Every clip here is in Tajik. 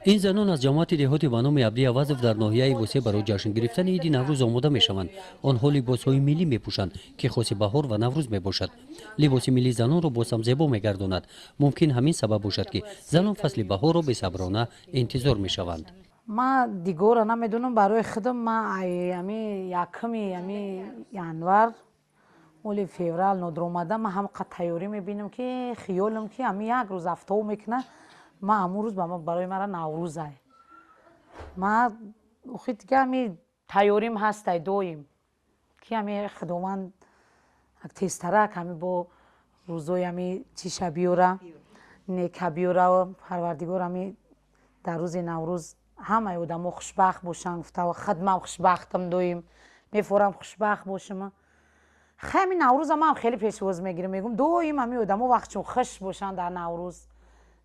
Ин занон аз ҷамоати деҳоти ба номи Абди Авазов дар ноҳияи Восеъ барои ҷашн гирифтани иди Наврӯз омода мешаванд. Онҳо либосҳои миллӣ мепӯшанд, ки хоси баҳор ва Наврӯз мебошад. Либоси миллӣ занонро боз ҳам зебо мегардонад. Мумкин, ҳамин сабаб бошад, ки занон фасли баҳорро бесаброна интизор мешаванд. Ман дигора намедонам, барои худам ман ами якуми ами январ оли феврал нодиромада ман ҳамқа тайёрӣ мебинам, ки хиёлам ки ами як рӯз афтоб мекунад, ман ҳамун рӯз барои мара Наврӯзай. Ман охи дига ами тайёрим ҳастай доим, ки ами Худованд тезтарак ами бо рӯзои ами чиша биёра, нека биёра, Парвардигор, ами дар рӯзи Наврӯз ҳамаи одамо хушбахт бошанд гуфта, худмам хушбахтам, доим мефорам хушбахт бошам. Хай, ами Наврӯза ман хеле пешвоз мегирам, мегӯм, доим ами одамо вақтчун хуш бошанд, дар Наврӯз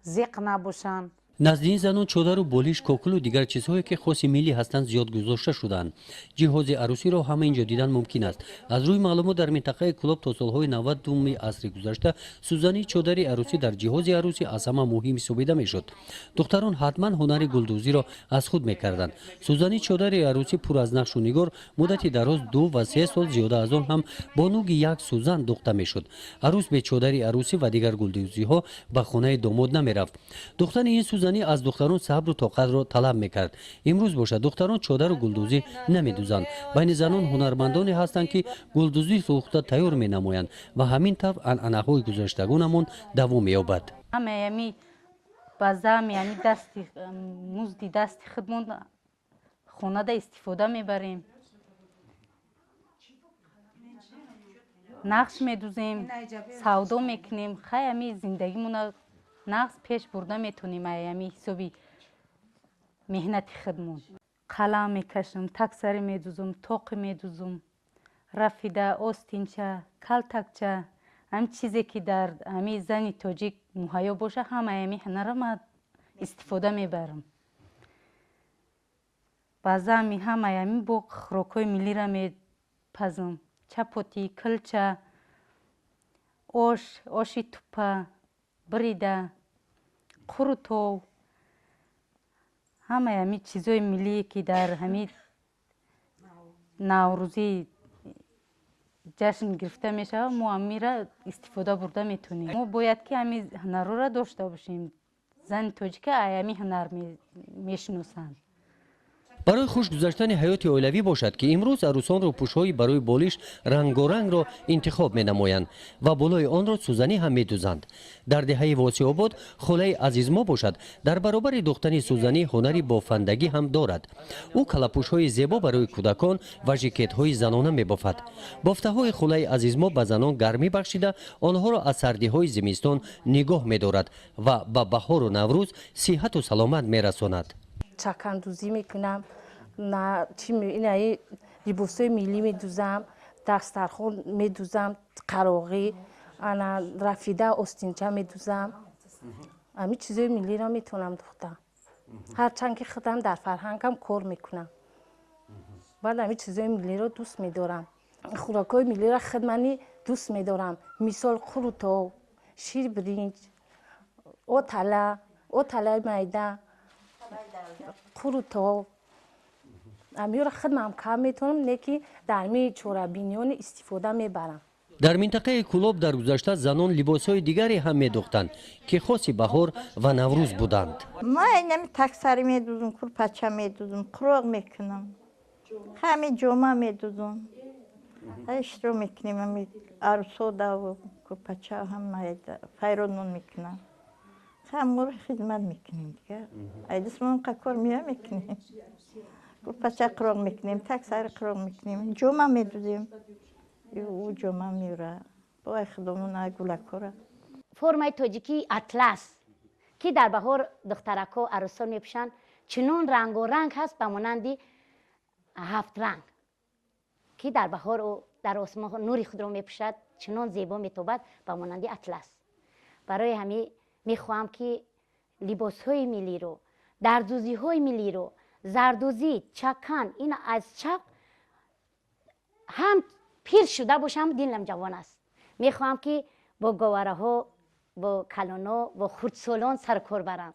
зиқ набошанд. Назди ин занон чодару болиш, кокулу дигар чизҳое, ки хоси миллӣ ҳастанд, зиёд гузошта шудаанд. Ҷиҳози арӯсиро ҳама ин ҷо дидан мумкин аст. Аз рӯи маълумот, дар минтақаи Кӯлоб то солҳои 90-уми асри гузашта сӯзании чодари арӯсӣ дар ҷиҳози арӯсӣ аз ҳама муҳим ҳисобида мешуд. Духтарон ҳатман ҳунари гулдӯзиро аз худ мекарданд. Сӯзании чодари арӯсӣ пур аз нақшу нигор муддати дароз, 2 ва 3 сол, зиёда аз он ҳам бо нуги як сӯзан духта мешуд. Арӯс бе чодари арӯсӣ ва дигар гулдӯзиҳо ба хонаи домод намерафт. Духтани ин сӯзанӣ аз духтарон сабру тоқатро талаб мекард. Имрӯз бошад, духтарон чодару гулдӯзӣ намедӯзанд. Байни занон ҳунармандоне ҳастанд, ки гулдӯзӣ сӯхта тайёр менамоянд ва ҳамин тавр анъанаҳои гузаштагонамон давом меёбад. Ҳамаи ба зами ами дасти музди дасти худмон хонада истифода мебарем, нақш медӯзем, савдо мекунем. Хай, ами зиндагимона нағз пеш бурда метонем ами ҳисоби меҳнати худмон. Қалам мекашам, таксарӣ медӯзам, тоқи медӯзам, рафида, остинча, калтакча, ҳам чизе ки дар ҳами зани тоҷик муҳайё боша, ҳамаи ами ҳунарро ман истифода мебарам. Ба зами ҳамаи ами бо хӯрокҳои миллиро мепазам: чапотӣ, килча, ош, оши тупа, бирида, қурутов, ҳамаи ҳами чизҳои миллие, ки дар ҳами Наврӯзӣ ҷашн гирифта мешавад, мо ҳамира истифода бурда метавонем. Мо бояд ки ҳами ҳунарҳоро дошта бошем. Зани тоҷика ай ҳами ҳунар мешиносанд. Барои хуш гузаштани ҳаёти оилавӣ бошад, ки имрӯз арӯсон рӯпӯшҳои барои болиш рангорангро интихоб менамоянд ва болои онро сӯзанӣ ҳам медӯзанд. Дар деҳаи Восеъобод холаи Азизмо бошад, дар баробари духтани сӯзанӣ ҳунари бофандагӣ ҳам дорад. Ӯ калапӯшҳои зебо барои кӯдакон ва жикетҳои занона мебофад. Бофтаҳои холаи Азизмо ба занон гармӣ бахшида, онҳоро аз сардиҳои зимистон нигоҳ медорад ва ба баҳору Наврӯз сиҳату саломат мерасонад. Чакандӯзӣ мекунам, инаи либосҳои миллӣ медӯзам, дастархон медӯзам, қароғӣ, ана рафида, остинча медӯзам. Ҳамин чизои миллиро метавонам духта. Ҳарчанд ки худам дар фарҳангам кор мекунам, баъд ҳамин чизои миллиро дӯст медорам. Хӯрокҳои миллиро худмани дӯст медорам, мисол қурутов, ширбиринҷ, отала, оталаи майда, қурутов. Амиёро худмам кам метавонам, не ки дар ми чорабиниёни истифода мебарам. Дар минтақаи Кӯлоб дар гузашта занон либосҳои дигаре ҳам медӯхтанд, ки хоси баҳор ва Наврӯз буданд. Ман инами таксарӣ медӯзам, курпача медӯзам, қуроқ мекунам, ҳами ҷома медӯзам, иштиро мекунем, ами арӯсо даву курпача ҳама файронмон мекунам, ҳаморо хизмат мекунем. Дига айдисмон қа кор мея мекунем, курпача қуроқ мекунем, таксари қуроқ мекунем, ҷома медӯзем, ӯ ҷома меёра бо худомон гулакора. Формаи тоҷикии атлас, ки дар баҳор духтаракҳо, арӯсон мепӯшанд, чунон рангоранг ҳаст, ба монанди ҳафт ранг, ки дар баҳор дар осмон нури худро мепӯшад, чунон зебо метобад, ба монанди атлас. Барои ҳамин мехоҳам, ки либосҳои миллиро, дардӯзиҳои миллиро, зардӯзӣ, чакан, ин аз чап ҳам пир шуда бошам, дилам ҷавон аст. Мехоҳам, ки бо говараҳо, бо калоно, бо хурдсолон саркор барам,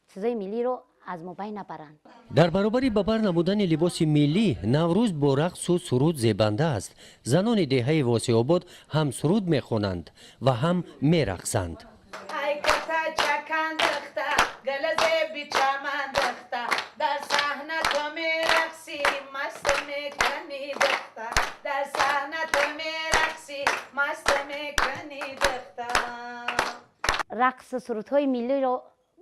чизои миллиро. аз мобайн набаранд. Дар баробари ба бар намудани либоси миллӣ, Наврӯз бо рақсу суруд зебанда аст. Занони деҳаи Восеобод ҳам суруд мехонанд ва ҳам мерақсанд. Рақсу сурудҳои миллиро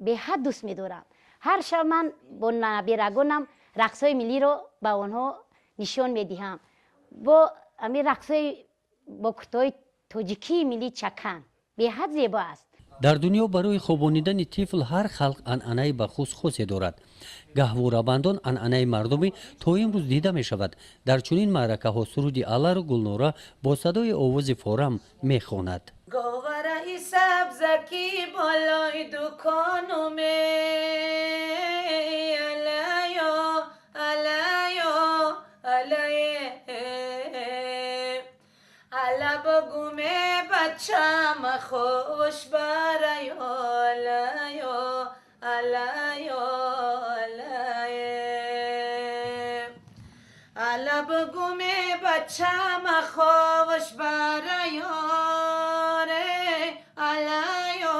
беҳад дӯст медорам. Ҳар шаб ман бо набирагонам рақсҳои миллиро ба онҳо нишон медиҳам. Бо ҳамин рақсҳои бо куртаҳои тоҷикии миллӣ чакан беҳад зебо аст. Дар дунё барои хобонидани тифл ҳар халқ анъанаи ба хус хосе дорад. Гаҳворабандон анъанаи мардумӣ то имрӯз дида мешавад. Дар чунин маъракаҳо суруди Аллару Гулнора бо садои овози форам мехонад. Говараи сабзаки болои дуконуме, алайо, алайо, алае, ала бугуме бачама хуш барайо, алайо, алайо, алае, ала бугуме бачама хуш барайо, алайо,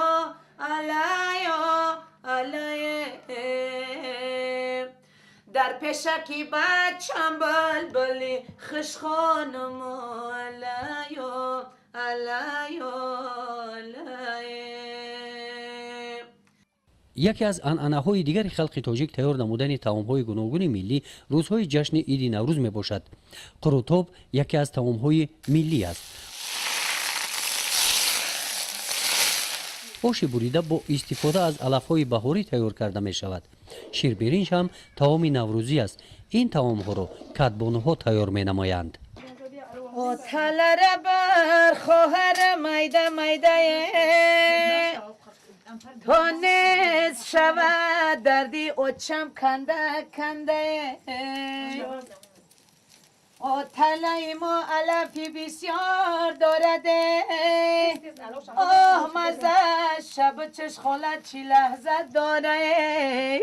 алайо, алае. Дар пешаки бачам булбули хушхонум, алайо, алайо, алае. Яке аз анъанаҳои дигари халқи тоҷик тайёр намудани таомҳои гуногуни миллӣ рӯзҳои ҷашни Иди Наврӯз мебошад. Қурутоб яке аз таомҳои миллӣ аст. Оши бурида бо истифода аз алафҳои баҳорӣ тайёр карда мешавад. Ширбиринҷ ҳам таоми наврӯзӣ аст. Ин таомҳоро кадбонуҳо тайёр менамоянд. Оталара бар хоҳара майда майдае, то нест шавад дарди очам канда кандае. Оталаи мо алафи бисёр дораде, оҳ маза шаб чаш хола чӣ лаҳза дорае.